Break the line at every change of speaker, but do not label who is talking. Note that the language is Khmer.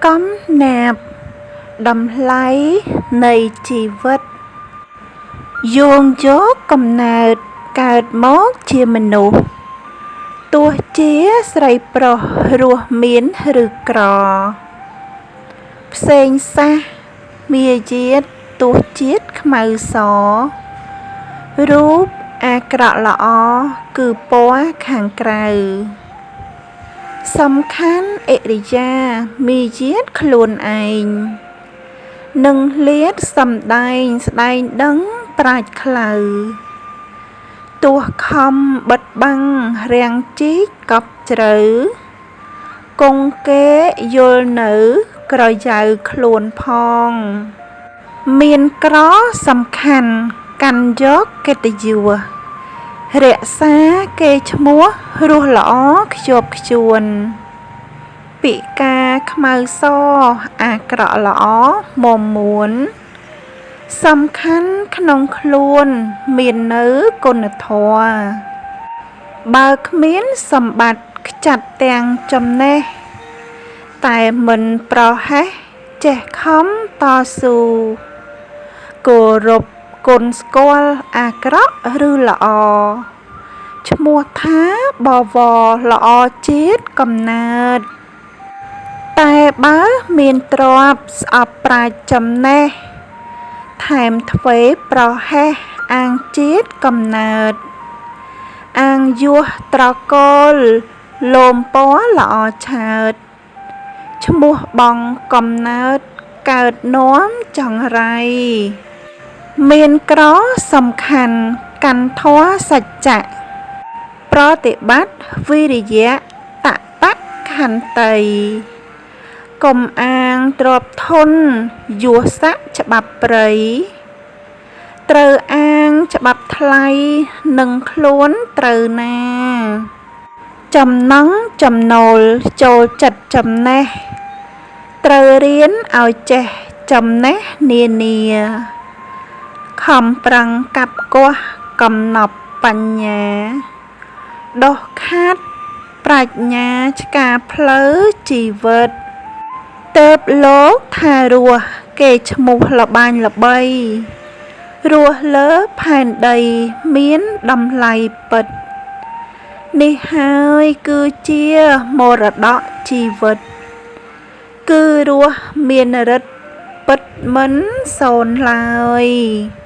កំណាព្យតម្លៃនៃជីវិតយោងយកកំណើតកើតមកជាមនុស្សទោះជាស្រីប្រុសរស់មានឬក្រផ្សេងសាសន៍មាយាទទោះជាតិខ្មៅសរូបអាក្រក់ល្អគឺពណ៌ខាងក្រៅសំខាន់ឥរិយាមាយាទខ្លួនឯងនិងលាតសំដែងស្ដែងដឹងប្រាជ្ញខ្លៅទោះខំបិទបាំងរាំងជីកកប់ជ្រៅគង់គេយល់នៅក្រយៅខ្លួនផងមានក្រសំខាន់កាន់យកកិត្តិយសរក្សាគេឈ្មោះរស់ល្អខ្ជាប់ខ្ជួនពិការខ្មៅសអាក្រក់ល្អមាំមួនសំខាន់ក្នុងខ្លួនមាននៅគុណធម៌បើគ្មានសម្បត្តិខ្ចាត់ទាំងចំណេះតែមិនប្រហែសចេះខំតស៊ូគោរពគុណស្គាល់អាក្រក់ឬល្អឈ្មោះថាបវរល្អជាតិកំណើតតែបើមានទ្រព្យស្អប់ប្រាជ្ញចំណេះថែមធ្វេប្រហែសអាងជាតិកំណើតអាងយោះត្រកូលលោមពណ៌ល្អឆើតឈ្មោះបងកំណើតកើតនាំចង្រៃមានក្រសំខាន់កាន់ធម៌សច្ចៈប្រតិបត្តិវិរិយៈតបៈខន្តីកុំអាងទ្រព្យធនយោស័កច្បាប់ព្រៃត្រូវអាងច្បាប់ថ្លៃនឹងខ្លួនត្រូវណាចំណង់ចំណូលចូលចិត្តចំណេះត្រូវរៀនឲ្យចេះចំណេះនានាខំប្រឹងកាប់គាស់កំណប់បញ្ញាដោះខាតប្រាជ្ញាឆ្កាផ្លូវជីវិតទើបលោកថារស់គេឈ្មោះល្បាញល្បីរស់លើផែនដីមានតម្លៃពិតនេះហើយគឺជាមរតកជីវិតគឺរស់មានឫទ្ធិពិតមិនសូន្យឡើយ។